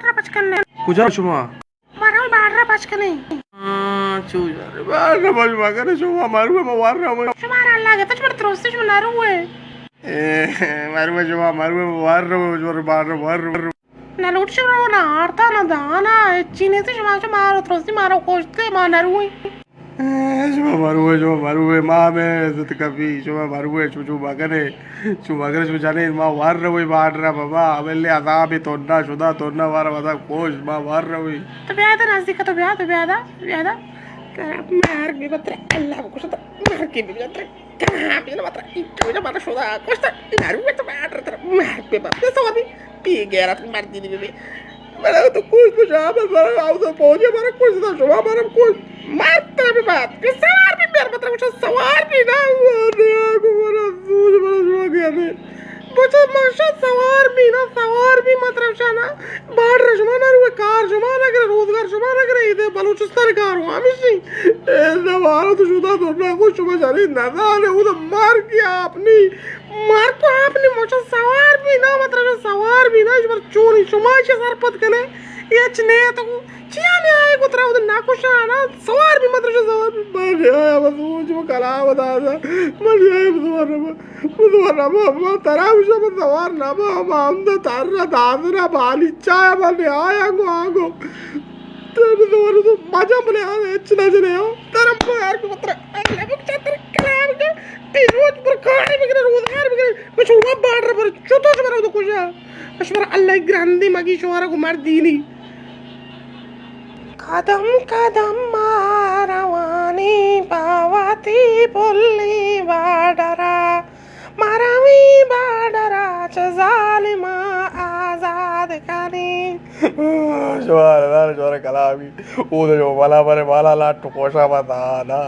Border pitch کنیں۔ کجا شما؟ مارا بارڈر پچ کنیں۔ ہاں، چو یار، بارڈر پچ مکنیں، شما مارو ما وار رہا ہوں۔ شما را اللہ گتا، شما ترستی شما نہ روئے۔ اے، مارو شما، مارو ما وار رہا ہوں، شما بارڈر وار رہا ہوں۔ نہ لوٹ شما نہ آرتا نہ دانا، چی نیتی شما، شما مارو ترستی مارو کوشتے ما نہ روئے۔ شما مروے، شما مروے، ما ہمے عزت کپی، شما مروے، شما چو مکنے، شما مکنے، شما جنے، ما وار روے بارڈر بابا، ہمے لے عذاب تونا شدا، تونا وار ودا کوش، ما وار روے۔ تو بیا دا نزدیک، تو بیا، تو بیا دا، بیا دا۔ مار بی بتر، اللہ بکشتا، مار کی بی بتر۔ کہاں بی نہ بتر، ایتو جا مارا شدا، کوشتا، نروے تو بارڈر تر، مار بی بتر، سوابی۔ بی غیرت مردی نی بی۔ مارا تو کوش، تو شاہ بس، مارا آو تو پوجے، مارا کوش، تو شما مارا کوش۔ مارتا بی بات۔ کہ سوار بی میر مطلب، شما سوار بی نا۔ مارا سوج، مارا شما گیا نے۔ بچا ماشا سوار بی نا، سوار بی مطلب شاہ نا۔ بارڈر شما نہ روئے، کار شما نہ کرے، روزگار شما نہ کرے، ایدے بلوچستان کار ہوا ہمیشی۔ اے نوارا تو شدا تو نہ کوش، شما جاری نہ دانے، او تو مار کی آپ نی۔ مار تو آپ نی، مچا سوار بی نا، مطلب سوار بی نا، شما چونی، شما چہ سرپد کنے، اے اچ نے تو چیا نے آئے کو ترا ود نہ کشانا، سوار بی مطلب سوار بی، من آیا بس وہ جو کلام دادا، من آیا بس ورنہ، بس ورنہ، ما، ما ترا وشا بس سوار نہ، ما، ما ہم دا تر را دادنا بالی چایا، من آیا گو آگو۔ ترا بزور تو مجا بلے آ اچ نہ جنے ہو۔ ترا بار کو ترا اللہ بک چا ترا کلام کے پیروت پر کارے بگرے، روزگار بگرے۔ میں شما بارڈر پر چوتو شما رو تو کجا؟ شما اللہ گراندی مگی شما کو مردینی۔ قدم قدم ما روانی پاواتی پلی بارڈرا۔ مرویں بارڈر ءَ چہ ظالماں آزاد کنیں۔ شوار دار شوار کلامی۔ او دے جو ملا برے مالا لاٹ کوشا بتا نا۔